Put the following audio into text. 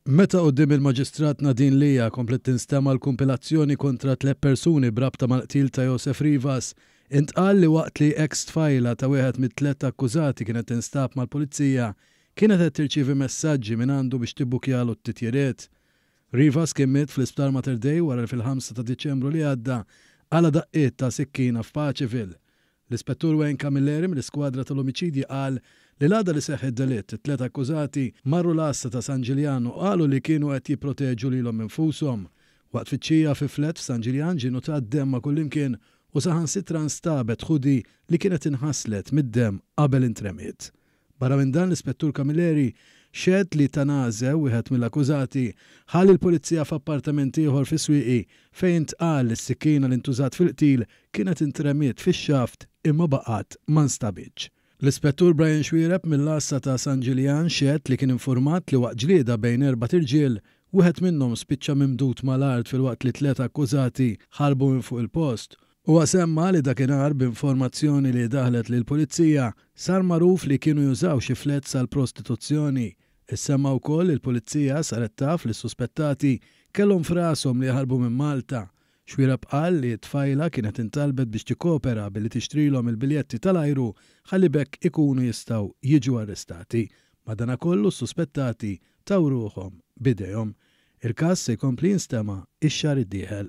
Meta quddiem il-Maġistrat Nadine Lia komplet tinstema' l-kumpilazzjoni kontra tlett persuni b'rabta mal-qtil ta' Josef Rivas, intqal li waqt li eks tfajla ta' wieħed mit-tlett akkużati kienet tinstab mal-Pulizija, kienet qed tirċievi messaġġi mingħandu biex tibbukjalu t-titjiriet. Rivas kien miet fl-Isptar Mater Dei wara li fil-ħamsa ta' Diċembru li għadda qala' daqqiet ta' sikkina f'Paceville. L-Ispettur Wayne Camilleri mill-Iskwadra tal-Omiċidji qal li l-għada li seħħ id-delitt, it-tlett akkużati marru l-għassa ta' San Ġiljan u qalu li kienu qed jipproteġu lilhom infushom. Waqt tfittxija fi flat f'San Ġiljan ġie nutat demm ma' kullimkien u saħansitra nstabet hoodie li kienet inħaslet mid-demm qabel intremiet. Barra minn dan, l-Ispettur Camilleri xehed li Tanase, wieħed mill-akkużati, ħa lill-Pulizija f'appartament ieħor fis-Swieqi fejn intqal li s-sikkina li ntużat fil-qtil kienet intremiet fix-xaft imma baqgħet ma nstabitx. L-Ispettur Brian Xuereb mill-Għassa ta' San Ġiljan xehed li kien infurmat li waqt ġlieda bejn erbat irġiel, wieħed minnhom spiċċa mimdud mal-art filwaqt li tliet akkużati ħarbu minn fuq il-post. Huwa semma li dakinhar b'informazzjoni li daħlet lill-Pulizija sar magħruf li kienu jużaw xi flats għall-prostituzzjoni. Issemma wkoll li l-Pulizija saret taf li s-suspettati kellhom f'rashom li jaħarbu minn Malta. Xuereb qal li t-tfajla kienet intalbet biex tikkopera billi tixtrilhom il-biljetti tal-ajru ħalli b'hekk ikunu jistgħu jiġu arrestati. Madanakollu s-suspettati taw ruħhom b'idejhom. Il-każ se jkompli jinstema' x-xahar id-dieħel.